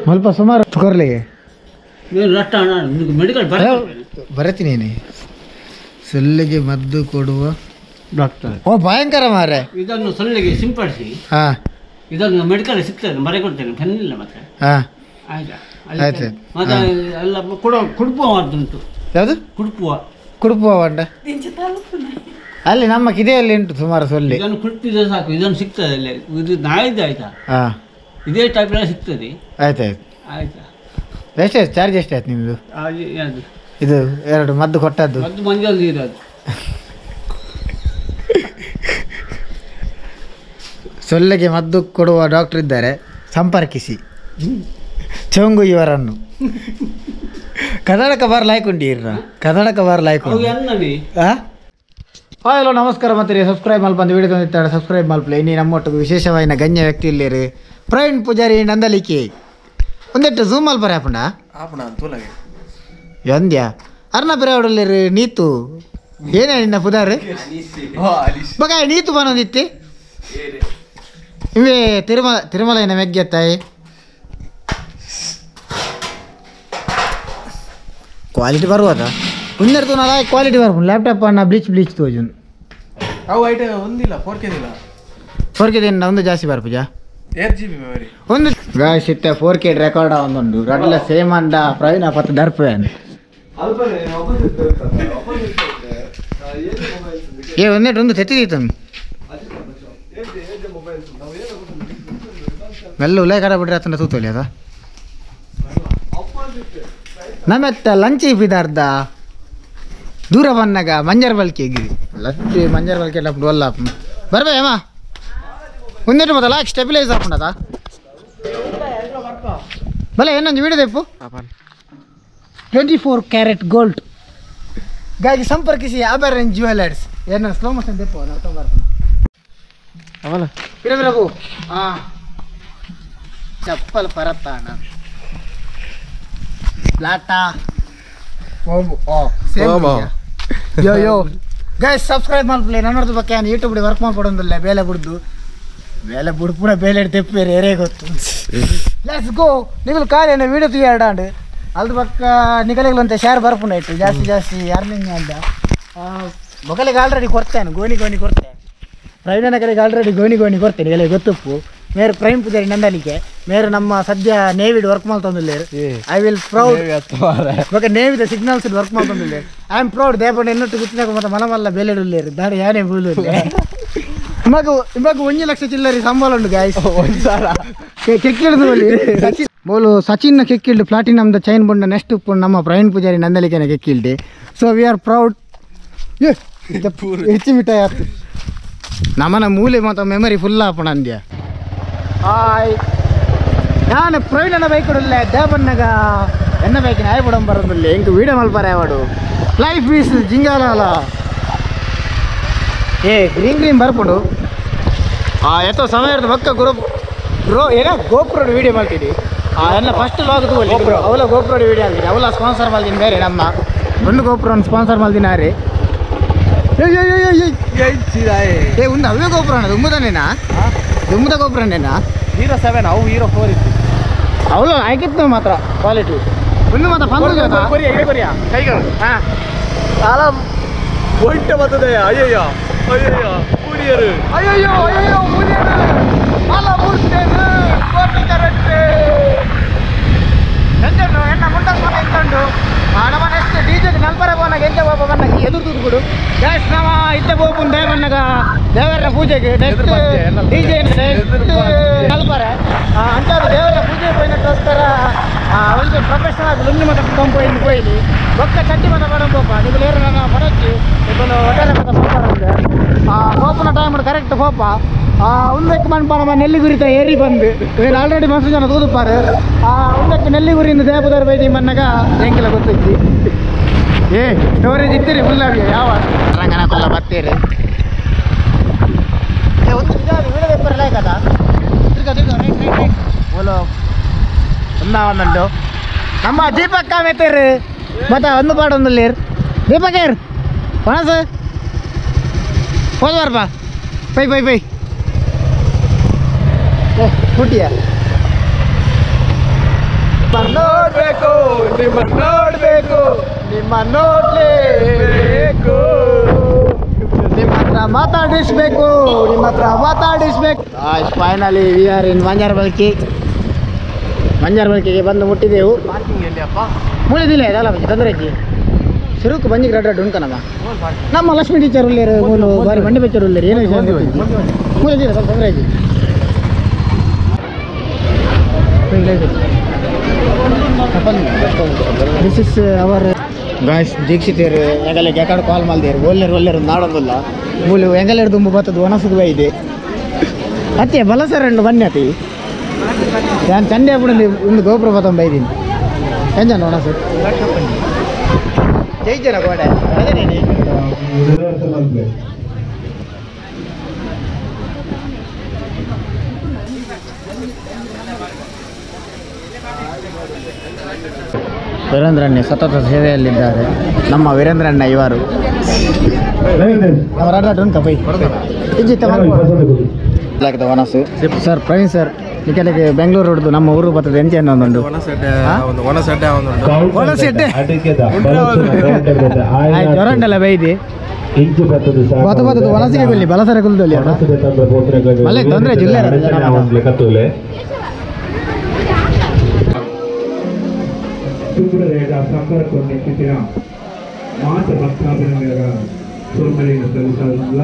ಸ್ವಲ್ಪ ಸುಮಾರು ಕೊರ್ಲಿಗೆ ಮೆಡಿಕಲ್ ಬರತೀನಿ. ಸೊಳ್ಳೆಗೆ ಮದ್ದು ಕೊಡುವ ಡಾಕ್ಟರ್. ಓ ಭಯಂಕರ ಮಾರೆ. ಇದನ್ನು ಸೊಳ್ಳೆಗೆ ಸಿಂಪಡಿಸಿ. ಹಾಂ, ಇದನ್ನು ಮೆಡಿಕಲ್ ಸಿಗ್ತದೆ, ಮರೆ ಕೊಡ್ತೇನೆ, ಪೆನ್ ಇಲ್ಲ ಮತ್ತೆ. ಹಾಂ ಆಯ್ತಾ? ಆಯ್ತು. ಮತ್ತೆ ಎಲ್ಲ ಕೊಡೋ ಕುಡುಪುವ ಮದ್ದುಂಟು. ಯಾವುದು? ಕುಡುಪುವ. ಕುಡುಪುವ ಉಂಟ ಅಲ್ಲಿ ನಮ್ಮ ಕಿದೆಯಲ್ಲಿ ಉಂಟು ಸುಮಾರು ಸೊಳ್ಳೆ. ಇದನ್ನು ಕುಡುಪಿದ್ರೆ ಸಾಕು, ಇದನ್ನು ಸಿಗ್ತದೆ ಅಲ್ಲಿ. ಇದು ನಾಯಿದ್ದು ಆಯ್ತಾ? ಹಾಂ, ಇದೇ ಟೈಪ್ ಎಲ್ಲ ಸಿಗ್ತದೆ. ಆಯ್ತು ಆಯ್ತು ಆಯ್ತಾ. ಎಷ್ಟಾಯ್ತು ಚಾರ್ಜ್? ಎಷ್ಟಾಯ್ತು ನಿಮ್ಮದು? ಇದು ಎರಡು ಮದ್ದು ಕೊಟ್ಟದ್ದು ಮದ್ದು ಮಂಜಲ್ಲಿ ಇರೋದು. ಸೊಳ್ಳೆಗೆ ಮದ್ದು ಕೊಡುವ ಡಾಕ್ಟರ್ ಇದ್ದಾರೆ, ಸಂಪರ್ಕಿಸಿ ಚೋಂಗು ಇವರನ್ನು. ಕನ್ನಡಕ ಬಾರ್ ಲಾಯ್ಕೊಂಡಿರ, ಕನ್ನಡಕ ಬಾರ್ ಲಾಯ್ಕೊಂಡು. ಹಾಂ ಹಲೋ ನಮಸ್ಕಾರ. ಮತ್ತೆ ಸಬ್ಸ್ಕ್ರೈಬ್ ಮಲ್ಪಂದು ವಿಡಿಯೋ ತಂದಿತ್ತಾರೆ, ಸಬ್ಸ್ಕ್ರೈಬ್ ಮಲ್ಪಲೆ. ಇನ್ನಿ ನಮ್ಮೊಟ್ಟಿಗೆ ವಿಶೇಷವಾಯಿನ ಗಣ್ಯ ವ್ಯಕ್ತಿ ಇಲ್ಲೇರು ಪ್ರವೀಣ್ ಪೂಜಾರಿ ನಂದಲಿಕೆ. ಒಂದೆಟ್ಟು ಝೂಮ್ ಮಲ್ಪರೆ ಆಪುಂಡ ಎಂದ್ಯಾ ಅರ್ನ ಪಿರಾವಡಲ್ಲಿರು ನೀತು ಏನೇ ನಿನ್ನ ಪುದಾರು ಬಗ ನೀತು ಬನ್ನೊಂದಿತ್ತಿ ಇವೇ ತಿರುಮಲ ತಿರುಮಲೈನ ಮೆಗ್ಗೆತ್ತಾಯಿ. ಕ್ವಾಲಿಟಿ ಬರುವುದ ಒಂದೆರಡು ನಾಲ್ಕು ಕ್ವಾಲಿಟಿ ಬರ್ಪುಂಡು. ಲ್ಯಾಪ್ಟಾಪ್ ಅನ್ನ ಬ್ಲೀಚ್ ಬ್ಲೀಚ್ ತೋಜುನ್ ಅವು ಐಟ ಒಂದಿಲ್ಲ 4K ದಿಲ್ಲ 4K ದಿನ ಒಂದು ಜಾಸ್ತಿ ಬರ್ಪುಜಾ 8GB memory ಒಂದು ಗಾಯ್ಸ್ ಇತ್ತೆ 4K record ಒಂದುಂಡು ರಡ್ಲ ಸೇಮ್ ಅಂಡ ಪ್ರವೀಣ ಪತ್ತು ದರ್ಪೇನ್ ಏ ಒಂದೇಟು ಒಂದು ತೆತ್ತಿದೀತನು ಮೆಲ್ಲ ಉಲೇ ಕಡ ಬಿಡ್ರಿ ಆತನ ತೂತೋಲಿ ಅದ ನಮ್ಮೆತ್ತ ಲಂಚ್ ಇಪ್ಪಿದಾರ್ದ ದೂರ ಬಂದಾಗ ಮಂಜರ್ ಬಲ್ಕೆ ಗಿರಿ ಲಂಚ್ ಮಂಜರ್ ಬಲ್ಕೆ ಅಲ್ಲ ಬರ್ಬೇ ಅಮ್ಮ ಒಂದೇಟು ಮೊದಲ ಸ್ಟೆಬಿಲೈಸ್ ಹಾಕೊಂಡದ ಬಲೆ ಏನೊಂದು ವಿಡಿಯೋ ತೆಪ್ಪು 24 ಕ್ಯಾರೆಟ್ ಗೋಲ್ಡ್ ಗಾಗಿ ಸಂಪರ್ಕಿಸಿ ಆಭರಣ ಜ್ಯುವೆಲರ್ಸ್. ಏನೋ ಸ್ಲೋ ಮೋಷನ್ ತೆಪ್ಪು ಅರ್ಥ ಬರ್ತಾನೆ ಅವಲ್ಲ ಪಿರಬಿರಗು. ಹಾಂ ಚಪ್ಪಲ್ ಪರತ್ತಾಣ ಲಾಟಾ ಓ ಸೇಮ್ ಯೋ ಯೋ ಗೈಸ್ ಸಬ್ಸ್ಕ್ರೈಬ್ ಮಲ್ಪಲೆ. ನನ್ನದು ಬಗ್ಗೆ ನಾನು ಯೂಟ್ಯೂಬ್ ವರ್ಕ್ ಮಾಡ್ಕೊಡೋದಿಲ್ಲ. ಬೇಲೆ ಬಿಡ್ದು ಬೇಲೆ ಬುಡ್ಪುನ ಬೇಲೆ ತೆಪ್ಪೇರಿ ಏರೇ ಗೊತ್ತು. Let's go. ನಿಗಲು ಕಾಲೇನ video ತೀಯಾಡಾಂಡು ಅಲ್ದ ಪಕ್ಕ ನಿಗಲಿಗಳಂತ ಶೇರ್ ಬರ್ಪುಂಡ ಇಟ್ಟು ಜಾಸ್ತಿ ಜಾಸ್ತಿ ಅರ್ನಿಂಗ್ ಅಂತ ಮೊಗಲಿಗೆ ಆಲ್ರೆಡಿ ಕೊಡ್ತೇನೆ, ಗೋಣಿ ಗೋಣಿ ಕೊಡ್ತೇನೆ. ಪ್ರವೀಣನ ಕಡೆಗೆ ಆಲ್ರೆಡಿ ಗೋಣಿ ಗೋಣಿ ಕೊಡ್ತೇನೆ, ಎಲ್ಲ ಗೊತ್ತುಪ್ಪು. ಮೇರು ಪ್ರವೀಣ್ ಪೂಜಾರಿ ನಂದಲಿಕೆ ಮೇರು ನಮ್ಮ ಸದ್ಯ ನೇವಿಡ್ ವರ್ಕ್ ಮಾಡ್ತಂದಿಲ್ಲ. I will proud. ಇವಾಗ ನೇವಿದ ಸಿಗ್ನಲ್ಸ್ ವರ್ಕ್ ಮಾಡ್ತಂದಿಲ್ಲ. I am proud. ದೇಪಂಡ ಎನ್ನಟ್ಟು ಗುತ್ತಿನಾಗ ಮತ್ತೆ ಮಲಮಲ್ಲ ಬೇಲೆಡುಲ್ಲೇರು ದಾಡಿ ಯಾನೇ ಬೂಲು ಇವಾಗ ಇವಾಗ 1 ಲಕ್ಷ ಚಿಲ್ಲರಿ ಸಂಬಳ ಉಂಟು ಗಾಯ್ಸ್. ಕೆಕ್ಕಿಳಿದು ಸಚಿನ್ ಬೋಲು ಸಚಿನ್ನ ಕೆಕ್ಕಿಲ್ಡು ಪ್ಲಾಟಿನಮ್ದ ಚೈನ್ ಬೊಂಡ ನೆಕ್ಸ್ಟ್ ನಮ್ಮ Praveen Poojary ನಂದಲಿಕೆನ ಕೆಕ್ಕಿಲ್ಡಿ. So we are proud. ಹೆಚ್ಚು ಮಿಠಾಯಿ ಆಯ್ತು ನಮ್ಮನ ಮೂಲೆ ಮತ್ತು ಮೆಮೊರಿ ಫುಲ್ ಆಪಣ ಅಂದ್ಯ. ಹಾಯ್ ನಾನು ಪ್ರವೀಣನ ಬೈಕ್ ಕೊಡಲ್ಲ ದೇವಣ್ಣಗ ಎನ್ನ ಬೈಕಿನ ಆಯ್ ಬಿಡಂ ಬರೋದಿಲ್ಲ ಎಂಕ್ ವೀಡಿಯೋ ಮಲ್ಪಾರೆ ಅವಡು. ಲೈಫ್ is ಜಿಂಗಾಲ. ಏ ಗ್ರೀನ್ ಗ್ರೀನ್ ಬರ್ಪುಂಡು. ಎತ್ತೋ ಸಮಯ ಇರ್ತದೆ ಪಕ್ಕ ಗುರು ಬ್ರೋ ಏನೋ ಗೋಪ್ರೋಡ್ ವೀಡಿಯೋ ಮಾಡ್ತೀನಿ. ಎಲ್ಲ ಫಸ್ಟ್ ಲಾಗ್ ಅವಲ ಗೋಪ್ರೋಡ್ ವೀಡಿಯೋ ಅಂತೀನಿ. ಅವಲ ಸ್ಪಾನ್ಸರ್ ಮಾಡ್ತೀನಿ ಬೇರೆ ನಮ್ಮ ಒಂದು ಗೋಪ್ರೋನ್ ಸ್ಪಾನ್ಸರ್ ಮಾಡ್ತೀನಿ ರೀ. ಏ ಒಂದು ಅವೇ ಗೋಪುರ ದುಮ್ಮದನೇನಾ ದುಮ್ಮದ ಗೋಪುರನೇನಾ? ಹೀರೋ 7 ಅವು ಹೀರೋ 4 ಇತ್ತು ಅವಳು ಆಯ್ಕಿತ್ತು ಮಾತ್ರ ಕ್ವಾಲಿಟಿ ಒಂದು ಮಾತ್ರ ಪಂದ್ರ ಕೊರಿಯಾ ಕೈಗಳು. ಹಾಂ ಅಲ್ಲ ಒಂಟೆ ಬರ್ತದೆ. ಅಯ್ಯಯ್ಯೋ ಅಯ್ಯಯ್ಯೋ ಮೂಡಿಯರು ಅಯ್ಯಯ್ಯೋ ಅಯ್ಯಯ್ಯೋ ಮೂಡಿಯರು ಅಲ್ಲ ಮೂಡ್ತೇನೆ ಕೋಟಿ ಕರೆಕ್ಟ್ ಎಂಜನ್ನು ಎನ್ನ ಮುಂಡಸ್ ಮನೆ ಎಂತಂಡು ನಮ್ಮ next D J ನಲ್ಪರ ಬೋನಾಗ ಎಂತ ಬೋಪ ಬನ್ನಾಗ ಎದುರು ತೂದು ಗ್ಯಾಸ್ ನಮ್ಮ ಇತ್ತೆ ಬೋಪುನ್ ದೇವಣ್ಣಗ ದೇವರ ಪೂಜೆಗೆ next D J ನಲ್ಪರ ಅಂತ ದೇವರ ಪೂಜೆ ಪೋಯಿನಕ್ಕೋಸ್ಕರ ಒಂದು ಪ್ರೊಫೆಷನಲ್ ಆಗಿ ಲುಂಗಿ ಮತ ಕಂಪೋಯಿನ ಪೋಯಿಲಿ ಬೊಕ್ಕ ಚಡ್ಡಿ ಮತ ಪಡಂ ಪೋಪ ನಿಗುಲು ಏರು ನನ್ನ ಪಡಚ್ಚಿ ನಿಗುಲು ಹೋಟೆಲ್ ಮತ ಪೋಪರಂದೆ ಪೋಪುನ ಟೈಮ್ ಕರೆಕ್ಟ್ ಪೋಪ ಉಂದಕ್ಕೆ ಮನ್ಪ ನಮ್ಮ ನೆಲ್ಲಿಗುರಿತ ಏರಿ ಬಂದು ಇವೇನು ಆಲ್ರೆಡಿ ಮಸ್ತ್ ಜನ ತೂದುಪಾರು. ಉಂದಕ್ಕೆ ನೆಲ್ಲಿಗುರಿಯಿಂದ ದೇಪದಾರ ಬೈದಿ ಮನ್ನಾಗ ಎಂಕೆಲ್ಲ ಗೊತ್ತಿಜ್ಜಿ. ಏ ಸ್ಟೋರೇಜ್ ಇತ್ತೀರಿ ಫುಲ್ ಆಗಿ ಯಾವ ರಂಗನ ಕೊಲ್ಲ ಬತ್ತೀರಿ. ಏ ಒಂದು ವಿಡಿಯೋ ಪೇಪರ್ ಲಾಯ್ಕದ ತಿರ್ಗ ತಿರ್ಗ right right right ಓಲೋ ಒಂದ ಒಂದುಂಟು ನಮ್ಮ ದೀಪಕ್ ಕಾಮೆತ್ತೇರು ಮತ್ತೆ ಒಂದು ಪಾಡೊಂದುಲ್ಲೇರು ದೀಪಕೇರ್ ಪಣಸ ಹೋದ್ವಾರಪ್ಪ pi pi pi. ಏ ಕುಟ್ಟಿಯ ನೋಡ್ಬೇಕು ನಿಮ್ಮ ನೋಡ್ಬೇಕು ನಿಮ್ಮ ನೋಡ್ಲೇಬೇಕು ನಿಮ್ಮ ಹತ್ರ ಮಾತಾಡಿಸ್ಬೇಕು ನಿಮ್ಮ ಹತ್ರ ಮಾತಾಡಿಸ್ಬೇಕು. Finally we are in Banjarabalki. ಬಂಜಾರಬಲ್ಕಿಗೆ ಬಂದು ಮುಟ್ಟಿದೆವು. ಮುಳಿದಿಲ್ಲ ಇದಲ್ಲ ತೊಂದರೆ ಇಜ್ಜಿ ಸುರುಕು ಬಂಜಿಗೆ ರಡ್ಡ ರಡ್ಡ ಉಂಟು. ನಮ್ಮ ನಮ್ಮ ಲಕ್ಷ್ಮೀ ಟೀಚರ್ ಉಳ್ಳೇರು ಮೂಲು ಬಾರಿ ಬಂಡಿ ಬೆಚ್ಚರು ಉಳ್ಳೇರು ಏನೋ ವಿಷಯ ಮುಳಿದಿಲ್ಲ ಸ್ವಲ್ಪ ತೊಂದರೆ ಇಜ್ಜಿ. This is our guys ದೀಕ್ಷಿತರು ಎಂಗಲೆ ಗೆಕಾಡ್ ಕಾಲ್ ಮಲ್ದೇರು ಒಲ್ಲೆರು ಒಲ್ಲೆರು ನಾಡೊಂದುಲ್ಲ ಮೂಲು ಎಂಗಲೇರು ದುಂಬು ಬತ್ತದ ಒಣಸುಗುವ ಇದೆ ಅತ್ತೆ ಬಲಸರಂಡು ಬನ್ನಿ ಅತಿ ನಾನು ಚಂಡೆ ಅಪ್ಪು ಒಂದು ಗೋಪುರ ಬತ್ತೊಂಬ ಇದ್ದೀನಿ ಎಂಜನ ಒಣಸು ಜೈ ಜನ ಗೋಡೆ ಅದೇನೇನಿ. ವೀರೇಂದ್ರಣ್ಣ ಸತತ ಸೇವೆಯಲ್ಲಿದ್ದಾರೆ. ನಮ್ಮ ವೀರೇಂದ್ರಣ್ಣ ಇವರು ವನಸು ಸರ್. ಪ್ರವೀಣ್ ಸರ್ ನಿಖಲಿಗೆ ಬೆಂಗಳೂರು ರೋಡ್ದು ನಮ್ಮ ಊರು ಬರ್ತದೆ ಎಂಚೆ ಒಂದುಂಡು ಜ್ವರಂಡಲ್ಲ ಬೈದಿ ಬತ್ತ ಬತ್ತದ ವನಸಿಗೆ ಬಲ್ಲಿ ಬಲಸರ ಕುಲ್ದಲ್ಲಿ ಮಳೆ ತೊಂದರೆ ಜಿಲ್ಲೆ ಮಾತ ಭಕ್ತಾಭಿನಯರ ಸೋಲ್ಮಲೆಯನ್ನು ಸಲ್ಲಿಸಲ್ಲ.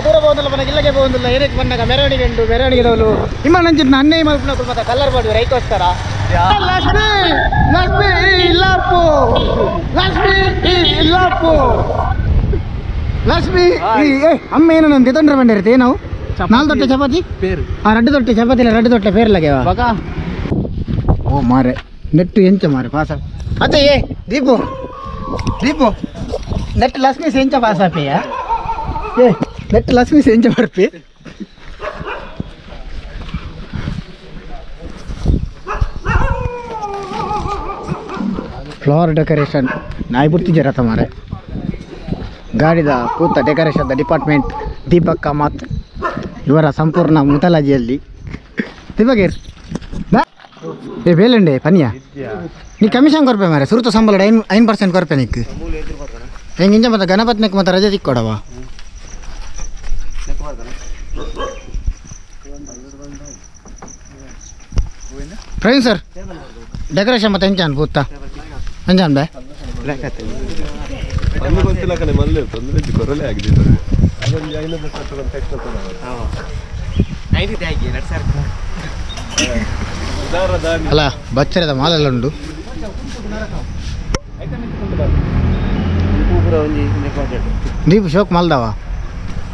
ದೂರ ಹೋಗಲ್ಲ ಮನೆ ಇಲ್ಲಗೆ ಹೋಗಲ್ಲ ಏನಕ್ಕೆ ಬಂದಾಗ ಮೆರವಣಿಗೆ ಉಂಟು. ಮೆರವಣಿಗೆ ದೌಲು ನಿಮ್ಮ ನಂಚಿನ ಅನ್ನೇ ಮಲ್ಪನ ಮತ್ತೆ ಕಲ್ಲರ್ ಮಾಡುವ ರೈತೋಸ್ಕರ. ಲಕ್ಷ್ಮಿ ಲಕ್ಷ್ಮಿ ಇಲ್ಲಪ್ಪು ಲಕ್ಷ್ಮಿ ಇಲ್ಲಪ್ಪು ಲಕ್ಷ್ಮಿ ಏ ಅಮ್ಮ ಏನು ನಾನು ತಿಂದ್ರೆ ಬಂದಿರುತ್ತೆ ನಾವು ನಾಲ್ಕು ದೊಟ್ಟೆ ಚಪಾತಿ ಆ ರಡ್ಡು ದೊಟ್ಟೆ ಚಪಾತಿ ಇಲ್ಲ ರಡ್ಡು ದೊಟ್ಟೆ ಪೇರ್ಲಾಗೆವ ಓ ಮಾರೆ ನೆಟ್ಟು ಎಂಚ ಮಾರೆ ಪಾಸ ಅತ್ತೆ ಏ ದೀಪು ದೀಪು ನೆಟ್ ಲಕ್ಷ್ಮಿ ಎಂಚ ಪಾಸ್ ಆಪಿಯ ಏ ನೆಟ್ ಲಕ್ಷ್ಮಿ ಎಂಚ ಬರ್ಪಿ ಫ್ಲವರ್ ಡೆಕೋರೇಷನ್ ನಾಯಿ ಬಿಡ್ತಿದ್ದೀರತ್ತ ಮಾರೆ. ಗಾಡಿದ ಕೂತ ಡೆಕೋರೇಷನ್ ಡಿಪಾರ್ಟ್ಮೆಂಟ್ ದೀಪಕ್ ಕಾಮತ್ ಇವರ ಸಂಪೂರ್ಣ ಮುತಲಾಜಿಯಲ್ಲಿ. ದೀಪಕೇರ್ ಏ ಬೇಲಂಡೆ ಪನಿಯ ನೀ ಕಮಿಷನ್ ಕೊರ್ಪೆ ಮಾರೆ ಸುರುತ ಸಂಬಳ 5% ಕೊರ್ಪೆ ನಿಕ್ ಹೆಂಗೆ ಇಂಜ ಮತ್ತೆ ಗಣಪತಿನಕ್ಕೆ ಮತ್ತೆ ರಜೆ ತಿಕ್ಕೊಡವ. ಪ್ರವೀಣ್ ಸರ್ ಡೆಕೋರೇಷನ್ ಮತ್ತೆ ಎಂಚಾನ್ ಪೂತ್ತ ಎಂಚಾನ್ ಬೇ ಅಲ್ಲ ಬಚ್ಚರದ ಮಾಲೆಲ್ಲ ಉಂಟು. ದೀಪ್ ಶೋಕ್ ಮಾಲ್ದವ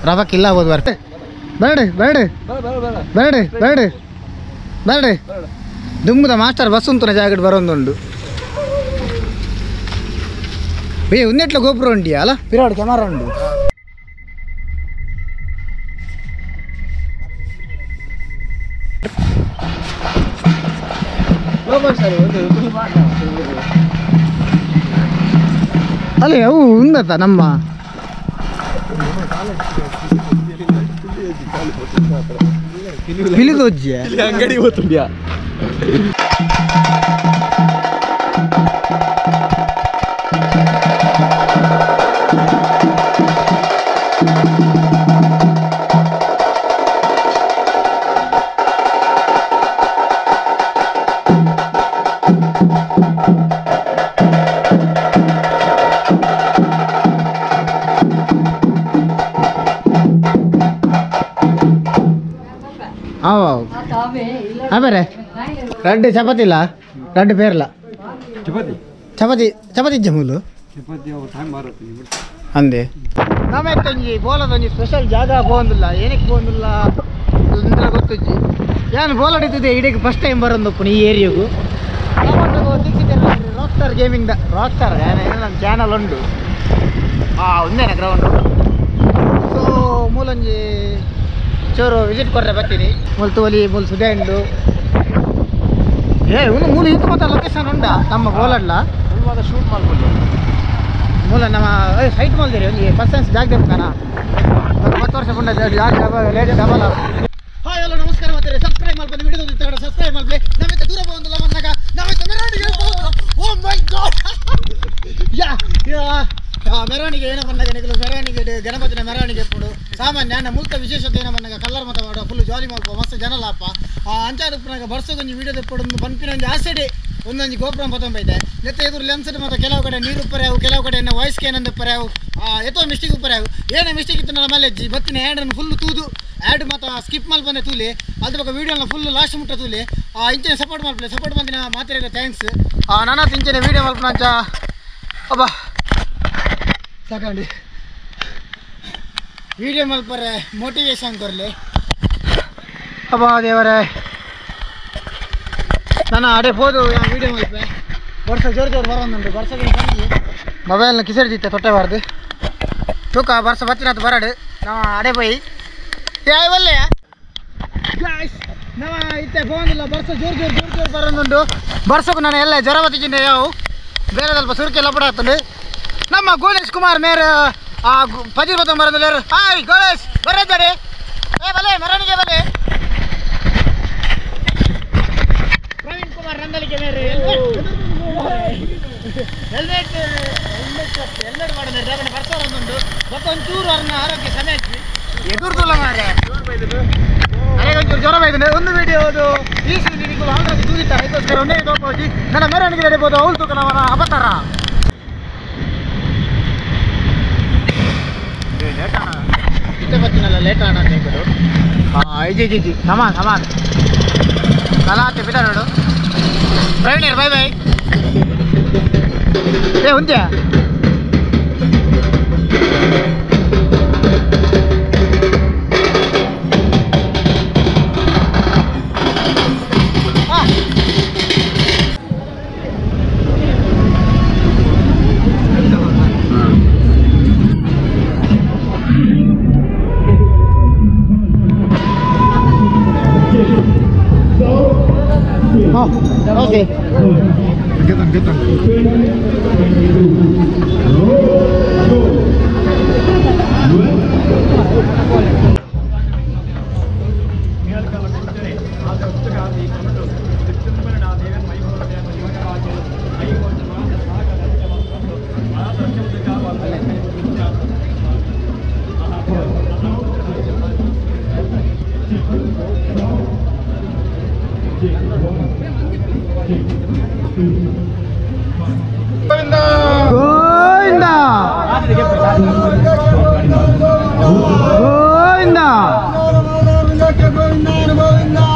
ರವಕ್ಕೆ ಇಲ್ಲ ಹೋದ್ ಬರ್ತೆ ಬೇಡ ಬೇಡ ಬೇಡ ಬೇಡ ಬೇಡ ದುಮ್ಮದ ಮಾಸ್ಟರ್ ಬಸ್ ಉಂಟು ಜಾಗಡ್ ಬರೋಂದುಂಡು. ಏ ಉನ್ನೆಟ್ಲ ಗೋಪುರ ಉಂಡಿಯಾ ಅಲ್ಲ ಪಿರಾಡ್ ಕ್ಯಾಮರಾ ಉಂಡು. ಅಲ್ಲ ಅವು ಉಂದತ್ತ ನಮ್ಮ ಪಿಲಿದೊಜ್ಜಿಯ ಅಂಗಡಿ ಗೊತ್ತುಂಡ್ಯಾ. ಆಮೇಲೆ ರಡ್ಡು ಚಪಾತಿ ಇಲ್ಲ ರಡ್ಡು ಪೇರ್ಲ ಚಪಾತಿ ಚಪಾತಿ ಚಪಾತಿ ಜಮೂಲು ಅಂದೆ ನಮ್ಮೆತ್ತೊಂಜಿ ಬೋಲದೊಂಜಿ ಸ್ಪೆಷಲ್ ಜಾಗ ಪೋಂದಿಲ್ಲ ಏನಕ್ಕೆ ಪೋಂದಿಲ್ಲ ಅಂದ್ರೆ ಗೊತ್ತುಜ್ಜಿ ಏನು ಬೋಲಡಿತಿದ್ದೆ ಇಡೀ ಫಸ್ಟ್ ಟೈಮ್ ಬರೋದಪ್ಪು ಈ ಏರಿಯಾಗು rock star gaming rock star ನಮ್ಮ ಚಾನಲ್ ಉಂಟು ಒಂದೇನ ಗ್ರೌಂಡು. ಸೊ ಮೂಲೊಂಜಿ ಚೂರು ವಿಸಿಟ್ ಕೊಟ್ಟರೆ ಬರ್ತೀನಿ. ಮೂಲು ತೋಲಿ ಮೂಲು ಸುದೆ ಉಂಡು. ಏ ಒಂದು ಮೂಲು ಇಂತ ಮಾತ್ರ ಲೊಕೇಶನ್ ಉಂಡ ನಮ್ಮ ಬೋಲಡ್ಲ ಮಾತ ಶೂಟ್ ಮಾಡ್ಕೊಳ್ಳಿ ಮೂಲ ನಮ್ಮ ಸೈಟ್ ಮಲ್ದಿರಿ ಒಂಜಿ ಫಸ್ಟ್ ಸೆನ್ಸ್ ಜಾಗ ದೇವಸ್ಥಾನ 10 ವರ್ಷ ಪುಂಡ ಜಾಗ ಲೇಟ್ ಡಬಲ್. ಹಾಯ್ ಹಲೋ ನಮಸ್ಕಾರ ಮಾತಾರೆ ಸಬ್ಸ್ಕ್ರೈಬ್ ಮಾಡ್ಕೊಂಡು ವಿಡಿಯೋ ಸಬ್ಸ್ಕ್ರೈಬ್ ಮಾಡ್ಲಿ. ನಾವಿತ್ತ ದೂರ ಬಂದಲ್ಲ ಬಂದಾಗ ನಾವಿತ್ತ ಮೆರವಣಿಗೆ. ಓ ಮೈ ಗಾಡ್ ಯಾ ಯಾ ಮೆರವಣಿಗೆ ಏನೋ ಬಂದಾಗ ನಿಗಲು ಮೆರವಣಿಗೆ ಗಣಪತಿನ ಮೆರವಣಿಗೆ ಎಪ್ಪುಡು ಸಾಮಾನ್ಯ ನನ್ನ ಮುಲ್ತ ವಿಶೇಷತೆ ಏನೋ ಬಂದಾಗ ಕಲ್ಲರ್ ಮತ ಮಾಡೋ ಫುಲ್ ಜಾಲಿ ಮಲ್ಪ ಮಸ್ತ್ ಜನಲಾಪ ಅಂಚಾದ ಉಪ್ಪುನಾಗ ಬರ್ಸೋಕೊಂಜಿ ವಿಡಿಯೋ ತೆಪ್ಪಡು ಪನ್ಪಿನ ಒಂಜಿ ಆಸೆಡೆ ಒಂದೊಂಜಿ ಗೋಪುರ ಪತ್ತೊಂಬೈತೆ ನೆತ್ತ ಎದುರು ಲೆನ್ಸ್ ಮತ್ತು ಕೆಲವು ಕಡೆ ನೀರು ಉಪ್ಪರೆ ಅವು ಕೆಲವು ಕಡೆ ಏನೋ ವಾಯ್ಸ್ ಏನಂದ ಉಪ್ಪರೆ ಅವು ಎತ್ತೋ ಮಿಸ್ಟೇಕ್ ಉಪ್ಪರೆ ಅವು ಏನೇ ಮಿಸ್ಟೇಕ್ ಇತ್ತು ನನ್ನ ಮಲ್ಲೆಜ್ಜಿ ಬತ್ತಿನ ಆ್ಯಡನ್ನು ಫುಲ್ ತೂದು ಆ್ಯಡ್ ಮತ್ತು ಸ್ಕಿಪ್ ಮಲ್ ಬಂದೆ ತೂಲಿ ಅದ್ರ ಬಗ್ಗೆ ವೀಡಿಯೋನ ಫುಲ್ ಲಾಸ್ಟ್ ಮುಟ್ಟ ತೂಲಿ ಇಂಚನೆ ಸಪೋರ್ಟ್ ಮಲ್ಪಲೆ ಸಪೋರ್ಟ್ ಬಂದಿನ ಮಾತಿರಲ್ಲ thanks. ನಾನು ಇಂಚನೆ ವೀಡಿಯೋ ಮಲ್ಪನಂಚ ಅಬ್ಬಾ ಸಾಕಂಡಿ ವೀಡಿಯೋ ಮಲ್ಪರೆ ಮೋಟಿವೇಶನ್ ಕೊರಲಿ ಅಬ್ಬಾ ದೇವರೇ. ನಾನು ಅಡೆ ಹೋದು ವೀಡಿಯೋ ಮಲ್ಪೆ ವರ್ಷ ಜೋರು ಜೋರು ಬರೋದುಂಟು ವರ್ಷ ಮೊಬೈಲ್ನ ಕಿಸರಿದಿತ್ತೆ ತೊಟ್ಟೆಬಾರ್ದು ತೂಕ ವರ್ಷ ಬತ್ತಿನತ್ತು ಬರಡು ನಾವು ಅಡೆ ಪೋಯಿ ಒಲ್ಲೆಯ ಗಾಯ್ಸ್. ನಮ್ಮ ಇತ್ತೆ ಫೋನಿಲ್ಲ ಬರ್ಸ ಜೋರು ಜೋರು ಜೋರು ಜೋರು ಬರೋದುಂಟು ಬರ್ಸಕ್ಕೂ ನಾನು ಎಲ್ಲ ಜ್ವರ ಬತ್ತಿದ್ದೀನಿ ಯಾವ ಬೇರೆ ಸ್ವಲ್ಪ ಸುರುಕೆಲ್ಲ ಪಡ. ನಮ್ಮ ಗೋಲೇಶ್ ಕುಮಾರ್ ಮೇರ್ ಪದಿರ್ ಬತ್ತೊಂಬರಂದು. ಹಾಯ್ ಗೋಲೇಶ್ ಬರೋದಾರೆ ಏ ಬಲೆ ಮೆರವಣಿಗೆ ಬಲೆ. ಪ್ರವೀಣ್ ಕುಮಾರ್ ನಂದಲಿಕೆ ಮೇರೆ ಹೆಲ್ಮೆಟ್ ಹೆಲ್ಮೆಟ್ ಹೆಲ್ಮೆಟ್ ಮಾಡಿದ್ರೆ ಬರ್ಸೋರೊಂದುಂಟು ಬಟ್ ಒಂಚೂರು ಅವ್ರನ್ನ ಆರೋಗ್ಯ ಸಮಯ ಎದುರ್ದುಲ್ಲ ಮಾರೆ ಒಂಚೂರು ಜ್ವರ ಬೈದು ಒಂದು ವಿಡಿಯೋ ಅದು ಈ ನಿಮಗೆ ಆಲ್ರೆಡಿ ದೂರಿತ್ತಾರೆ ಅದಕ್ಕೋಸ್ಕರ ಒಂದೇ ತೋಪೋಜಿ ನನ್ನ ಮೆರವಣಿಗೆ ನಡೀಬೋದು ಅವಳು ತೂಕ ನಮ್ಮ ಅಬತಾರ ಲೇಟ್ ಆಣ ಇತ್ತೆ ಬತ್ತಿನಲ್ಲ ಲೇಟ್ ಆಣ ನೀವು. ಹಾಂ ಇಜಿ ಇಜಿ ಇಜಿ ಸಮಾನ್ ಸಮಾನ್ ಕಲಾತೆ ಬಿಡ ನೋಡು ಪ್ರವೀಣ್ ಬಾಯ್ ಬಾಯ್. ಏ ಉಂತ್ಯಾ Okay. Get them, get them. Govinda Govinda Govinda.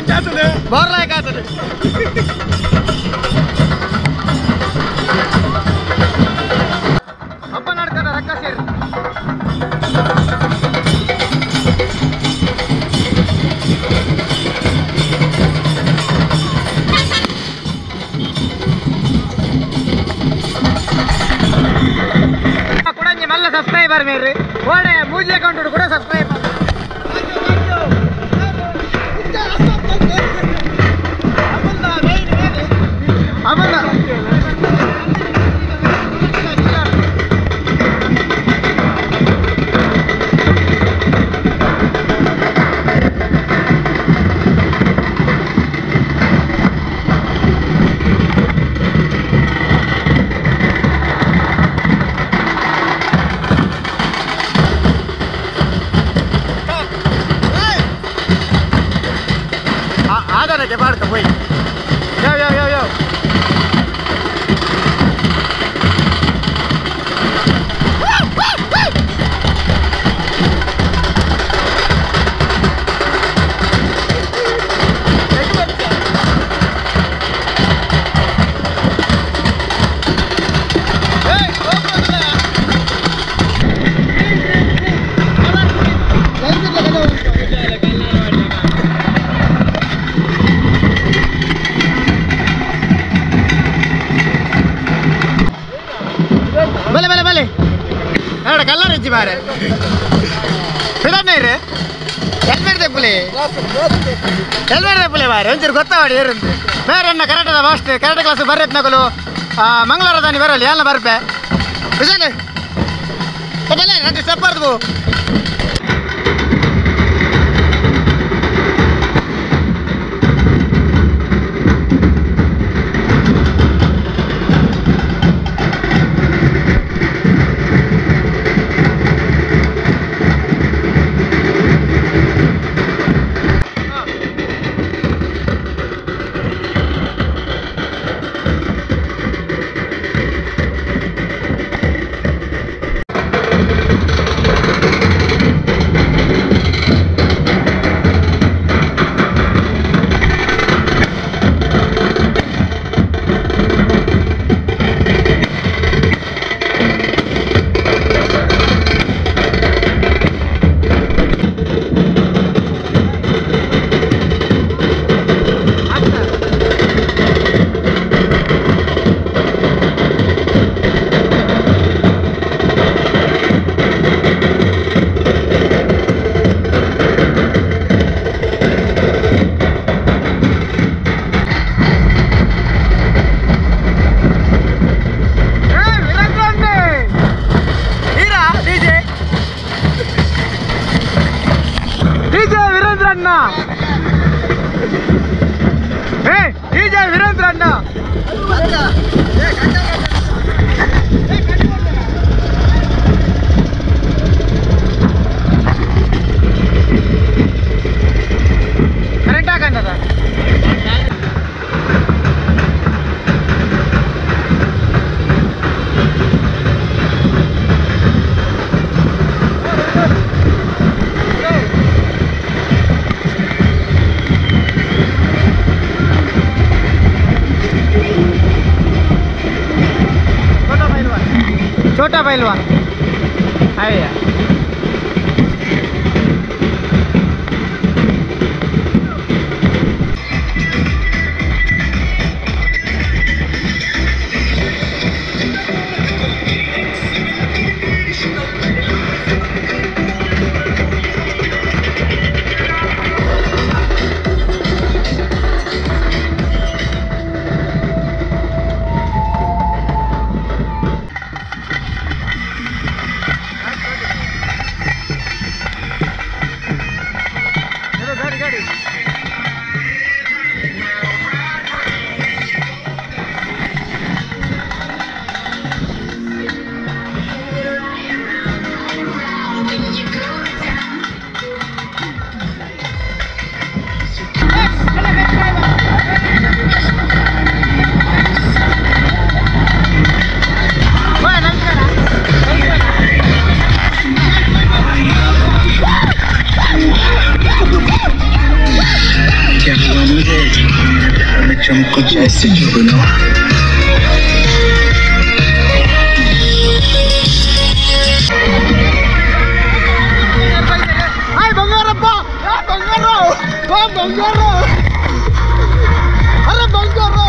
ಬೋರ್ಲಾಯಕ್ ಆತದೆ ಅಪ್ಪ ನಡ್ಕದ ರಕ್ಕ ಸೇರಿ ಕೂಡ ಮಲ್ಲ ಸಬ್ಸ್ಕ್ರೈಬರ್ ಮೇರಿ ಓಡೆ ಮೂಜಿ ಅಕೌಂಟ್ ಕೂಡ ಸಬ್ಸ್ಕ್ರೈಬ್ ಆಧಾರಕ್ಕೆ ಬಾಡ್ಕ ಹೋಯ್ ಯಾವ ಯಾವ ಯಾವ ಯಾವ ಬಲೆ ಬಲೆ ಬಲೆ ಎರಡು ಕಲ್ಲರ್ ಹೆಚ್ಚಿ ಬಾರೆ ಪಿದಣ್ಣೀರು ಹೆಲ್ಮೆಟ್ ತೆಪ್ಪುಲಿ ಹೆಲ್ಮೆಟ್ ತೆಪ್ಪುಲಿ ಬಾರೆ ಒಂಚೂರು ಗೊತ್ತಾವಾಡಿ ಏರಂತೆ ಬೇರೆ ಎನ್ನ ಕರಾಟದ ಮಾಸ್ಟರ್ ಕರಾಟೆ ಕ್ಲಾಸ್ ಬರ್ರೆತ್ನಕಲು ಮಂಗಳವಾರ ತಾನಿ ಬರಲಿ ಎಲ್ಲ ಬರ್ಪೆ ವಿಶಾಲ ಬಲೆ രണ്ട് ಸ್ಟೆಪ್ ಬರ್ದು छोटा पहलवान आया चमको जैसे जुगनू। हाय बंगारप्पा, बंगारो, बंगारो, अरे बंगारो।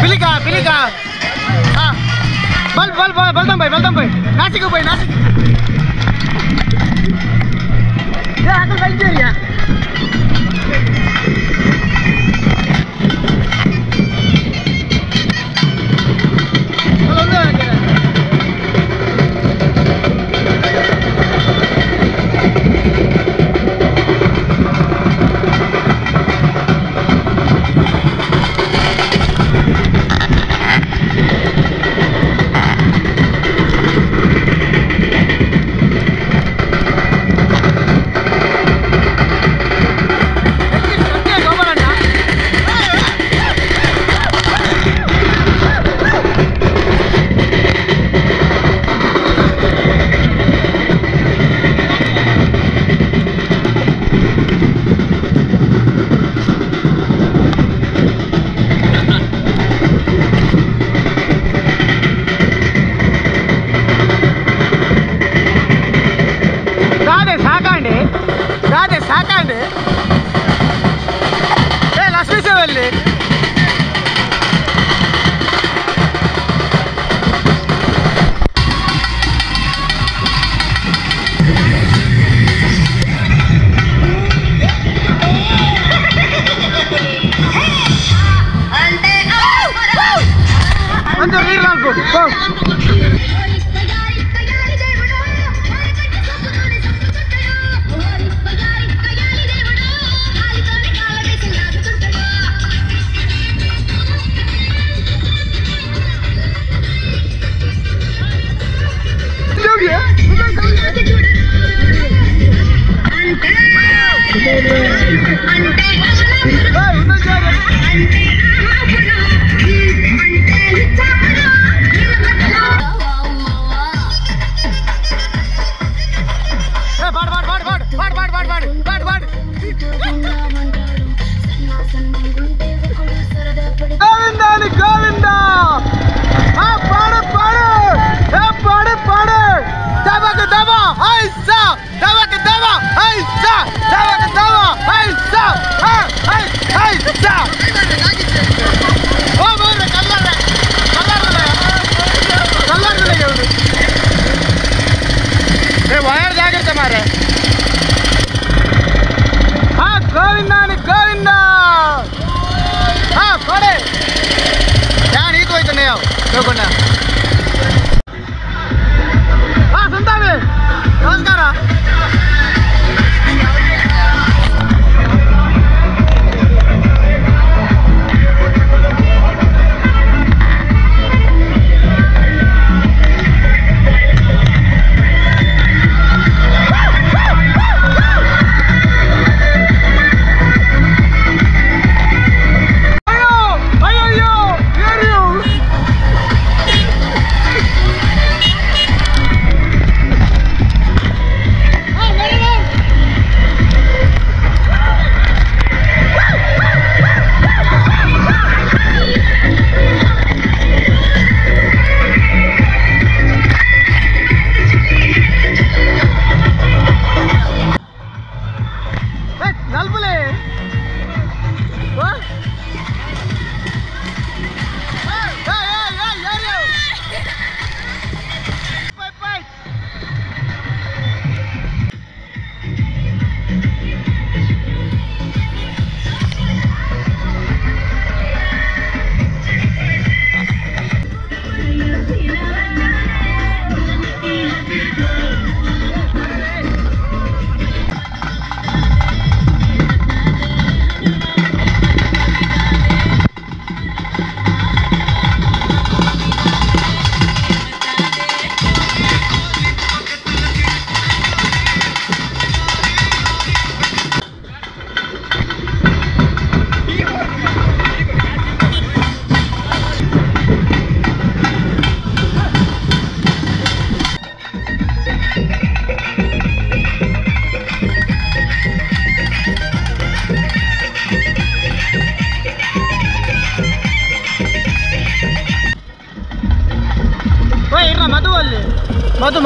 पिलिका पिलिका हाँ बल बल बल बलदम भाई बलदम भाई नासिक भाई नासिक ये आकल भाई जी यार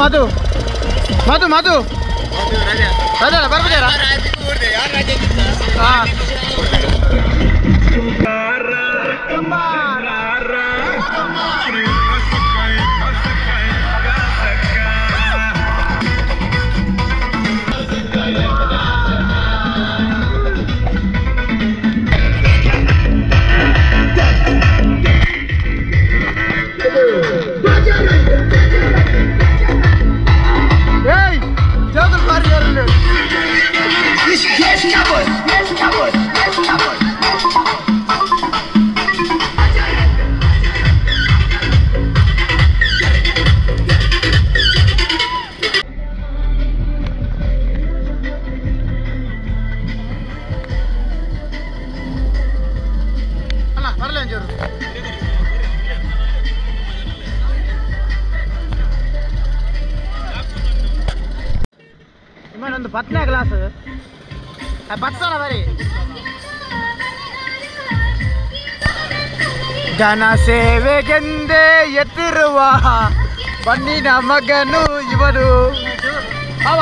ಮಧು ಮಧು ಮಧು ಮಧು ರಜಾ ಬರ್ಬೋದಾರ? ಹಾಂ ಒಂದು 10ನೇ ಕ್ಲಾಸ್ ಬತ್ಸಲ ಬರೀ ಜನ ಸೇವೆಗೆಂದೇ ಎತ್ತಿರುವ ಬಣ್ಣಿನ ಮಗನು ಇವನು. ಅವ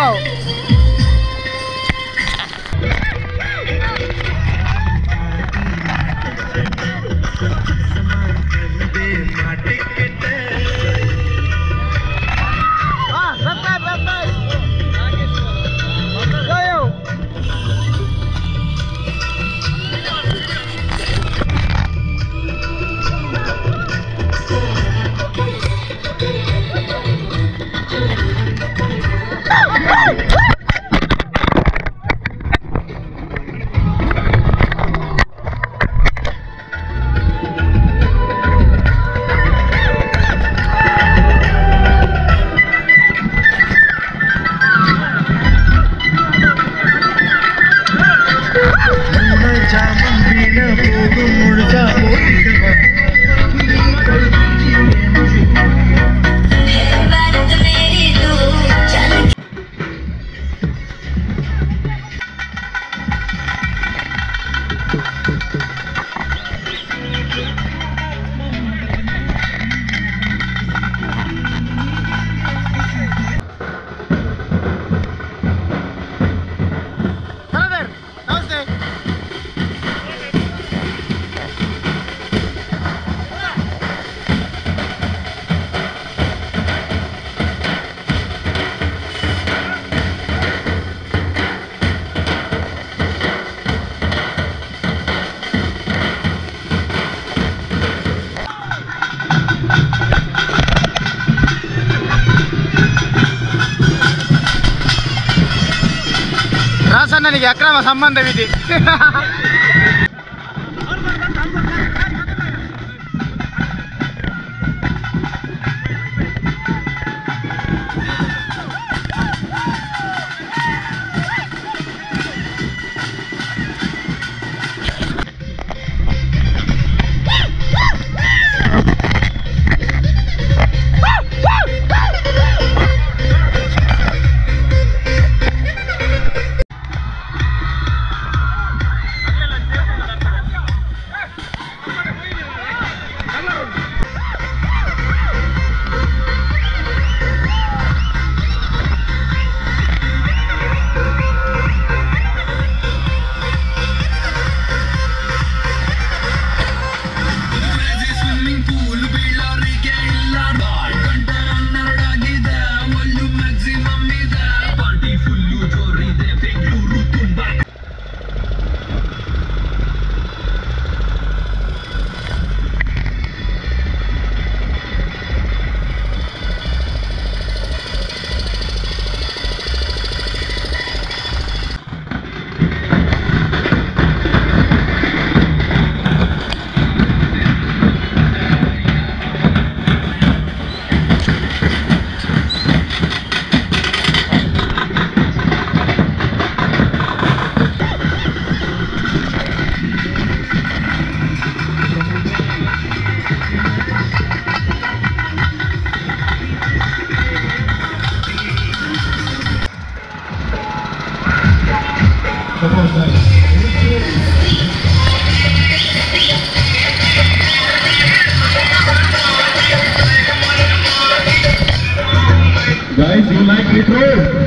ರಾಸಣ್ಣನಿಗೆ ಅಕ್ರಮ ಸಂಬಂಧವಿದೆ.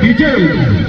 DJ.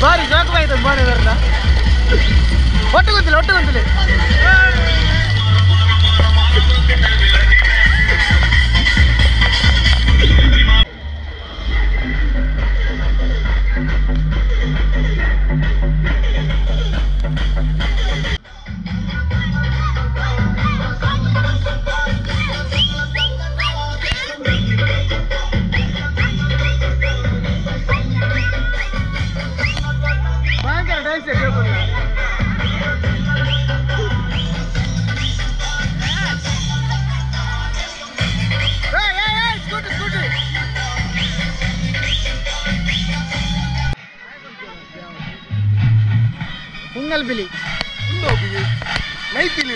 ಬಾರಿ ಜಾಕ್ ಆಯ್ತು ಬಾರಿ ಬರ್ಲ ಒಟ್ಟು ಗೊತ್ತಿಲ್ಲ ಒಟ್ಟು ಗೊತ್ತಿಲ್ಲ ಪುಂಗಲ್ ಬಿಲಿ ನೈಪಿಲಿ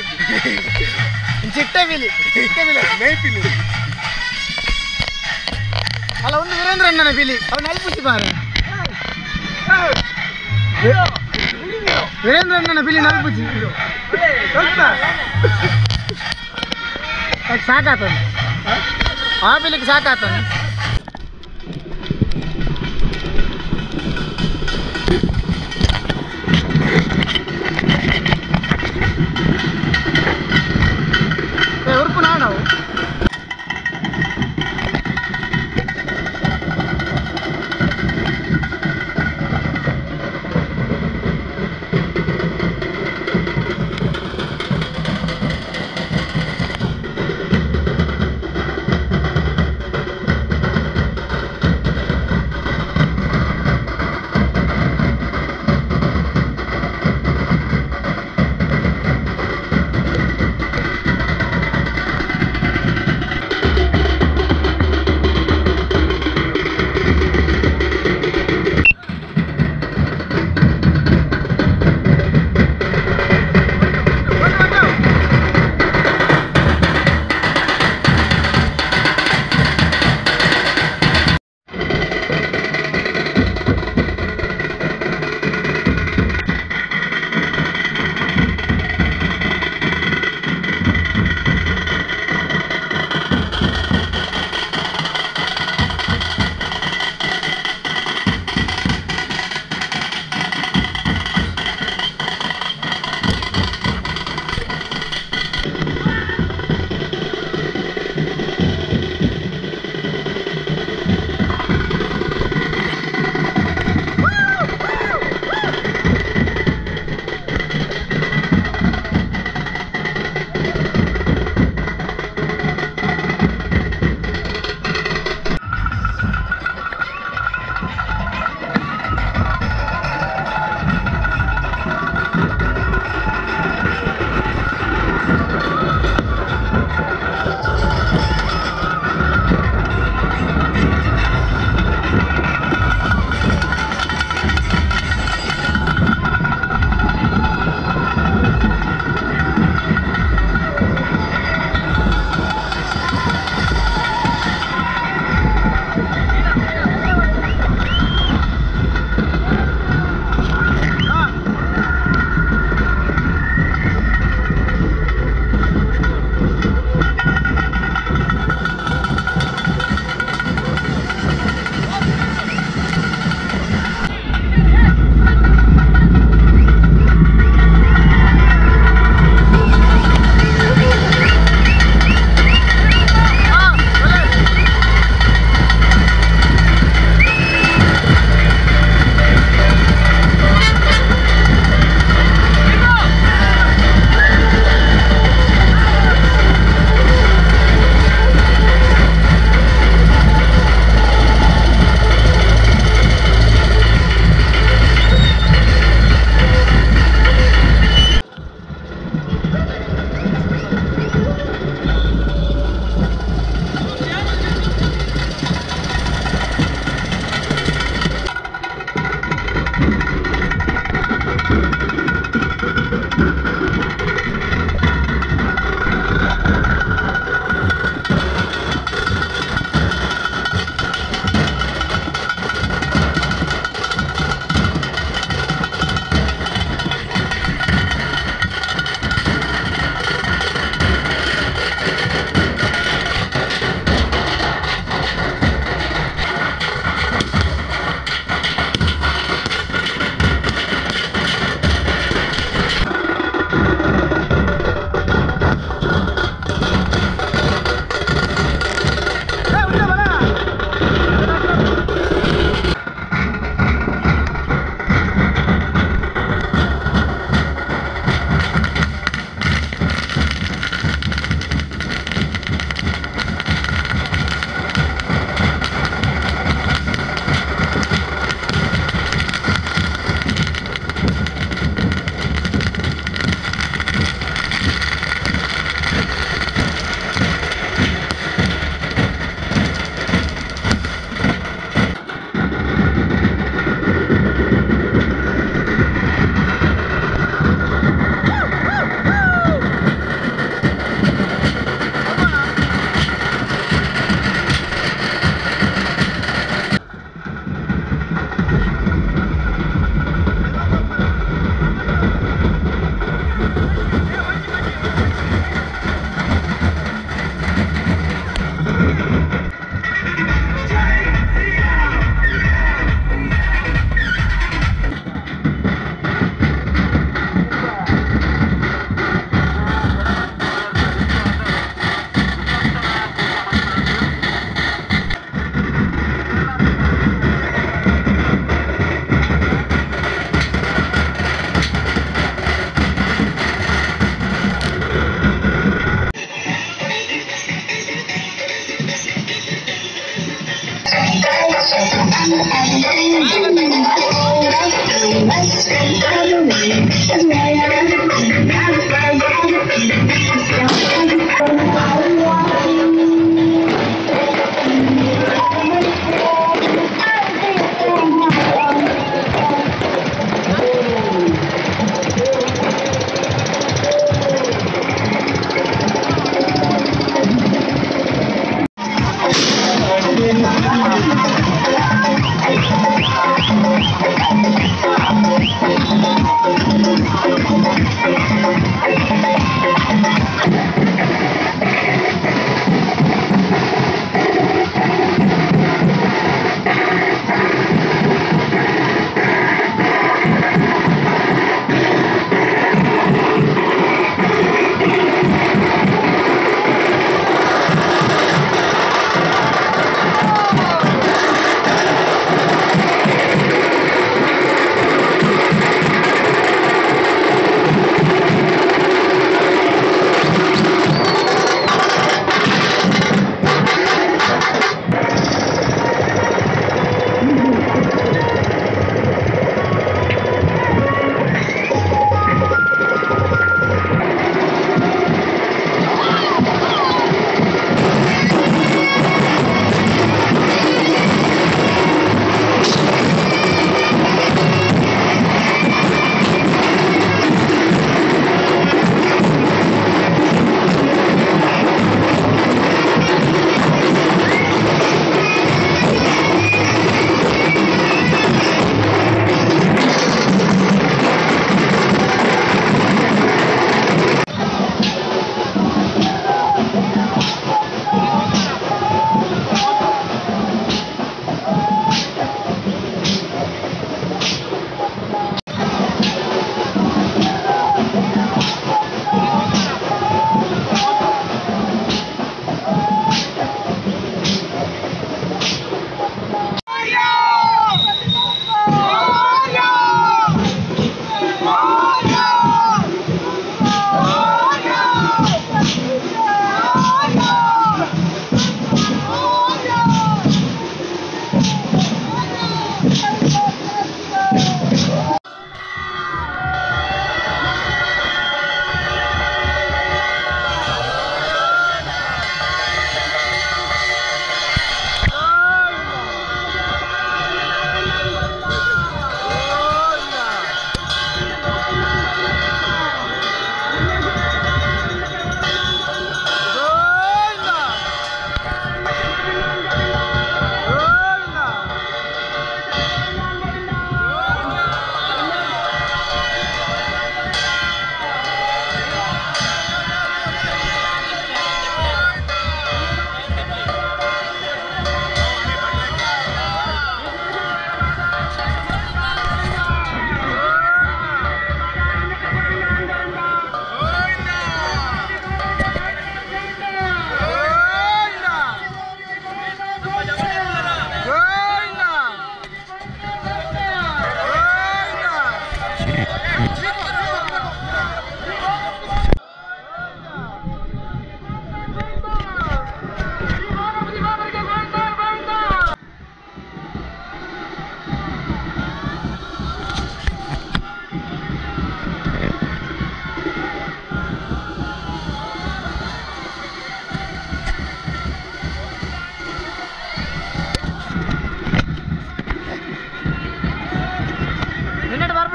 ಚಿಟ್ಟೆ ಬಿಲಿ ಚಿಟ್ಟೆ ಬಿಲಿ ನೈಪಿಲಿ ಅಲ್ಲ ಒಂದು ವೀರೇಂದ್ರ ಅಣ್ಣನ ಬಿಲಿ ಅವನು ಅಲ್ಪುಚಿ ಬಾರ ವೀರೇಂದ್ರ ಅಣ್ಣನ ಬಿಲಿ ನಲ್ಪುಚಿ ಸಾಕಾತ ಆ ಬಿಲಿಗೆ ಸಾಕಾತ.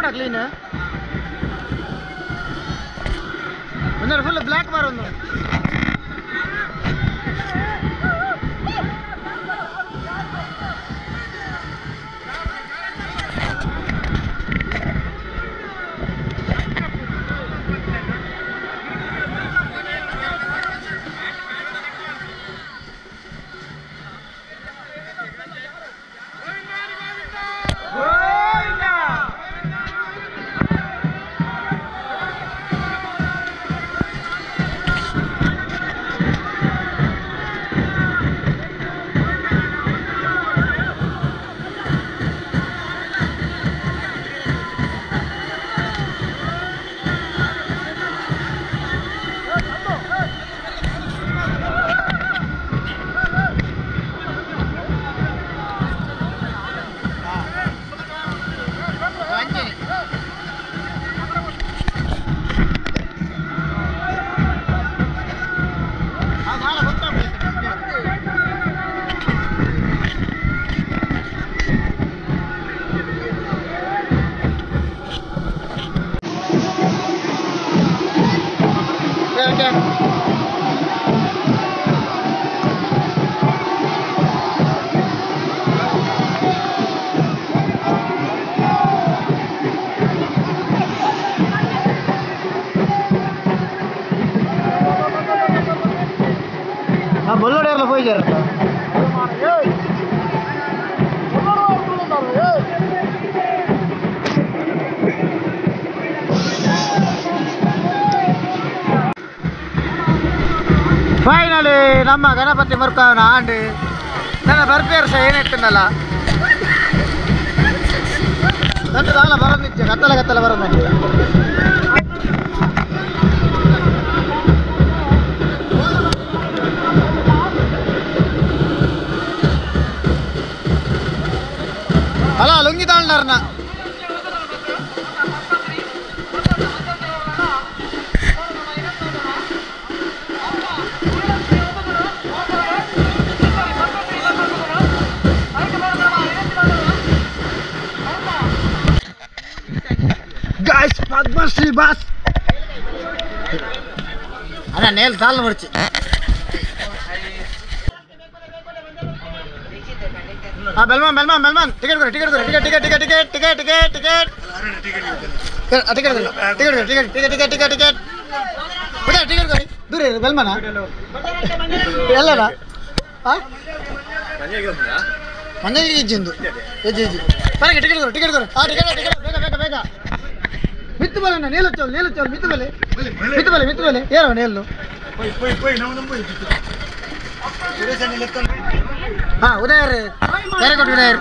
ಉಂಡ ಕ್ಲೀನ್ ಒಂದರ ಫುಲ್ ಬ್ಲ್ಯಾಕ್ ಬಾರ್ ಒಂದು ಫೈನಲಿ ನಮ್ಮ ಗಣಪತಿ ಮುರ್ಕಾವನ ಆಂಡ್ ನನ್ನ ಬರ್ಪೇರ್ ಸಹ ಏನಿಟ್ಟನಲ್ಲ ನನ್ನ ದಾಲ ಬರೋದಿಚ್ಚೆ ಕತ್ತಲ ಕತ್ತಲ ಬರೋದು. ಅಲ್ಲ ಲುಂಗಿ ತಾಳ್ನಾರ್ನ Guys, Padmashree bus. ಅಣ್ಣ ನೇಲ್ ತಾಳು ಮರ್ಚಿ. ಹಾ bellman bellman bellman ticket ಕೊಡಿ ಟಿಕೆಟ್ ಕೊಡಿ ticket ticket ticket ticket ticket ticket ticket ticket ticket ticket ticket ticket ticket ticket ticket ಕೊಡಿ ದೂರ ಇರು ಬೆಲ್ಮನ ಎಲ್ಲನ ಹಾಂ ಮಂಜಗಿರಿ ಇಜ್ಜಿಂದು ಇಜ್ಜಿ ಇಜ್ಜಿ ಬರಕ್ಕೆ ಟಿಕೆಟ್ ಕೊಡಿ ಟಿಕೆಟ್ ಕೊಡಿ ಹಾಂ ಟಿಕೆಟ್ ಟಿಕೆಟ್ ಬೇಗ ಬೇಗ ಬೇಗ ಮಿತ್ತು ಬಲೆ ನೇಲು ಚೋಲ್ ನೇಲು ಚೋಲ್ ಮಿತ್ತು ಬಲೆ ಮಿತ್ತು ಬಲೆ ಮಿತ್ತು ಬಲೆ ಏರೋ ನೇಲು ಹಾಂ ಉದಯರ್ ವೆರಿ ಉದಯರ್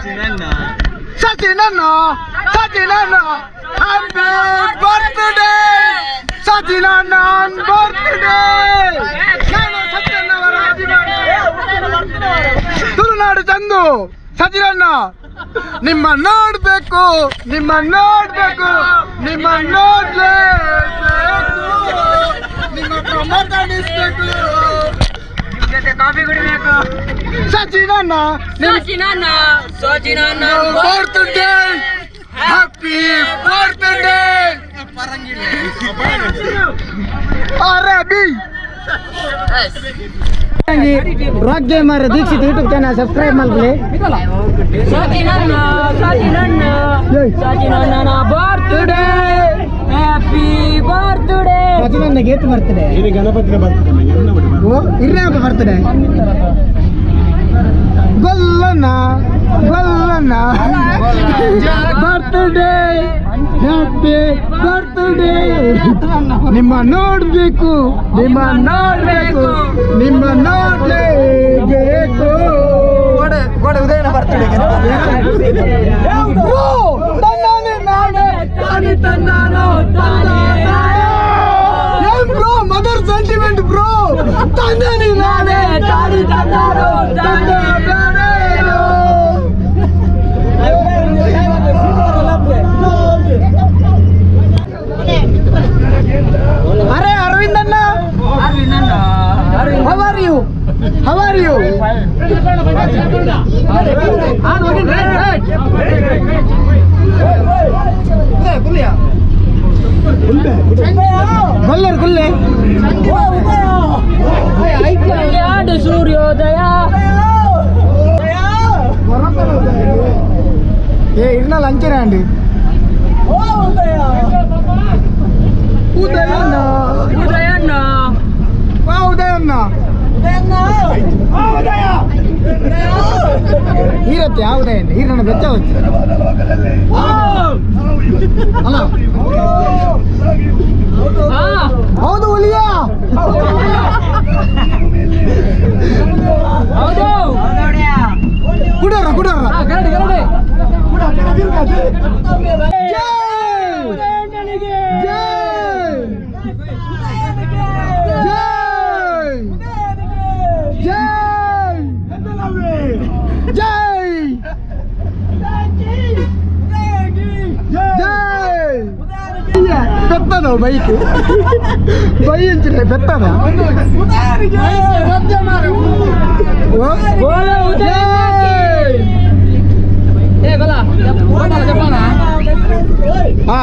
Sachin Sachin happy birthday Sachin birthday. Sachin ಅವರ ಅಭಿಮಾನಿ ತುಳುನಾಡು ಚಂದು ಸಚಿನಣ್ಣ ನಿಮ್ಮ ನೋಡ್ಬೇಕು ನಿಮ್ಮ ನೋಡ್ಬೇಕು ನಿಮ್ಮ ನೋಡ್ಲೇಬೇಕು ನಿಮ್ಮ ಪ್ರಮೋಟ್ ಅನ್ನಿಸ್ಬೇಕು ನಿಮ್ಮ ಜೊತೆ ಕಾಫಿ ಕುಡಿಬೇಕು ಸಚಿನಣ್ಣ ಸಚಿನಣ್ಣ ಸಚಿನಣ್ಣ birthday happy birthday. ಅರೆ B rock gamer Dikshit YouTube channel subscribe ಮಲ್ಪಲೆ. Birthday happy birthday ಸಚಿನಣ್ಣ gate birthday ಇದು ಗಣಪತಿನ ಬರ್ತ್ಡೇ ಓ ಇರ್ರೆ ಬರ್ತ್ಡೇ ಗೊಲ್ಲನ ಗೊಲ್ಲನ birthday happy birthday. ನಿಮ್ಮ ನೋಡ್ಬೇಕು ನಿಮ್ಮ ನೋಡ್ಬೇಕು ನಿಮ್ಮ ನೋಡ್ಲೇಬೇಕು. ಗೋಡೆ Udayana birthday bro mother sentiment bro ತಂದಾನಿ ನಾನೇ ತಾನಿ ತಂದಾನೋ ತಂದೆ ನಾನೇನು. ಅರೆ ಅರವಿಂದ್ ಅಣ್ಣ how are you how are you ఏ ఇర్నా లంచేనా అండి ఉదయన్న ఉదయన్న వా ఉదయన్న ఉదయన్న ఉదయ ಹೀರತ್ತೆ ಉದಯಣ್ಣ ಹೀರಣ್ಣ ಬೆಚ್ಚ వచ్చి ಅಲ್ಲ ಹೌದು ಹುಲಿಯ ಹೌದು ಕುಡರ ಕುಡರ ಗರಡಿ ಗರಡಿ ಜೈ ಜೈ ಜೈ ಜೈ ಜೈ పెత్తను బైక్ బై పెత్తనా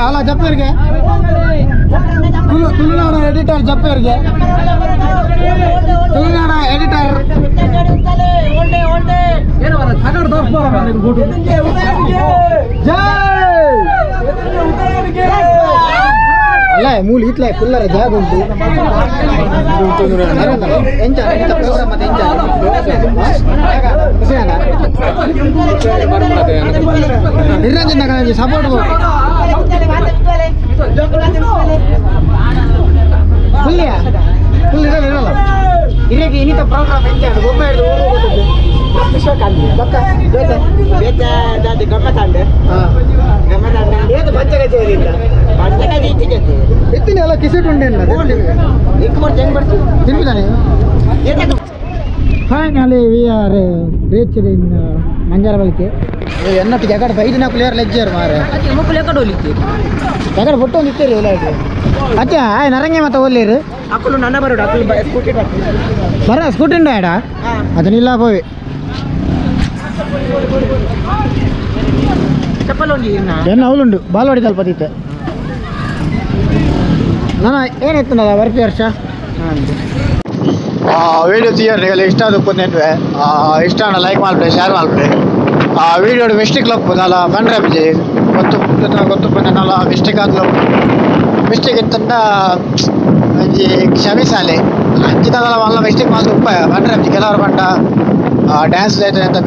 అలా చెప్పారు తులునాడు ఎడిటర్ చెప్పారు తులునాడు ఎడిటర్ ಅಲ್ಲ ಮೂಲ ಇಟ್ಲ ಫುಲ್ಲರ ಜಾಗ ಉಂಟು ಎಂಚ ಎಂತ ಪ್ರೋಗ್ರಾಮ್ ಮತ್ತೆ ಎಂಚ ನಿರಂಜನ್ ಸಪೋರ್ಟ್ ಫುಲ್ಲಿಯಾ ಫುಲ್ ಇರಲ್ಲ ಇರಲ್ಲ ಇರಕ್ಕೆ ಇನ್ನಿತ ಪ್ರೋಗ್ರಾಮ್ ಎಂಚ ಗೊಬ್ಬರ ಎತ್ತಿನ ಕಿಸೆಟ್ ಉಂಡೆ Finally we are reached in Manjarabalike. ಎನ್ನಟ್ಟು ಜಗಡ ಬೈದಿನ ಪ್ಲೇಯರ್ ಲೆಜ್ಜರ್ ಮಾರೆ ಜಗಡ ಬೊಟ್ಟು ಒಂದು ಇತ್ತೀರಿ ಇಲ್ಲ ಅಚ್ಚ ಆಯ್ ನರಂಗೆ ಮತ್ತೆ ಓಲ್ಲಿರು ಅಕ್ಕಲು ನನ್ನ ಬರೋಡು ಅಕ್ಕಲು ಸ್ಕೂಟಿ ಬರ ಸ್ಕೂಟಿ ಉಂಡ ಅದನ್ನಿಲ್ಲ ಪೋವಿ ಎನ್ನ ಅವಳುಂಡು ಬಾಲ್ವಾಡಿ ತಲುಪದಿತ್ತೆ ನಾನು ಏನಿತ್ತಲ್ಲ ಬರ್ಪಿ ವರ್ಷ ವೀಡಿಯೋ ತೀಯರ್ ಇಷ್ಟ ಆದಪ್ಪು ನೆನ್ವೆ ಇಷ್ಟ ಲೈಕ್ ಮಾಡ್ಬಿಡಿ ಶೇರ್ ಮಾಡ್ಬಿಡಿ ಆ ವೀಡಿಯೋ ಮಿಸ್ಟೇಕ್ ಲಪ್ಪು ಅಲ್ಲ ಬಂದ್ರೆ ಬಿಜಿ ಗೊತ್ತು ಗೊತ್ತು ಬಂದನಲ್ಲ ಮಿಸ್ಟೇಕ್ ಆದ್ಲು ಮಿಸ್ಟೇಕ್ ಇತ್ತಂಡ ಒಂಜಿ ಕ್ಷಮಿಸಾಲೆ ಅಂಚಿದಲ್ಲ ಮಲ್ಲ ಮಿಸ್ಟೇಕ್ ಮಾತ್ರ ಉಪ್ಪ ಬಂದ್ರೆ ಬಿಜಿ ಕೆಲವರು ಬಂಡ ಡ್ಯಾನ್ಸ್ ಐತೆ ಅಂತ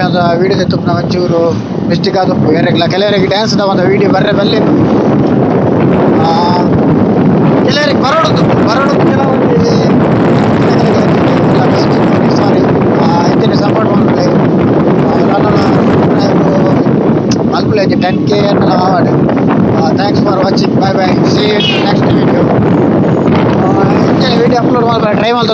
ವೀಡಿಯೋ ತೆತ್ತುಪ್ಪನ ಒಂಚೂರು ಮಿಸ್ಟೇಕ್ ಆದಪ್ಪು ಏರೆಗ್ಲ ಕೆಲವರಿಗೆ ಡ್ಯಾನ್ಸ್ ಒಂದು ವೀಡಿಯೋ ಬರ್ರೆ ಬಲ್ಲಿ ಕೆಲವರಿಗೆ ಬರೋಡು ಬರೋಡು ಕೆಲವೊಂದು ಸಾರಿ ಇಂಚಿನ ಸಪೋರ್ಟ್ ಮಾಡ್ಬಿಡಿ ಮಲ್ಪುಲೆ 10K award. Thanks for watching. Bye bye. See you next video. Video upload ಮಾಡ್ತಾರೆ ಟ್ರೈ ಮಾಡ್ತಾ.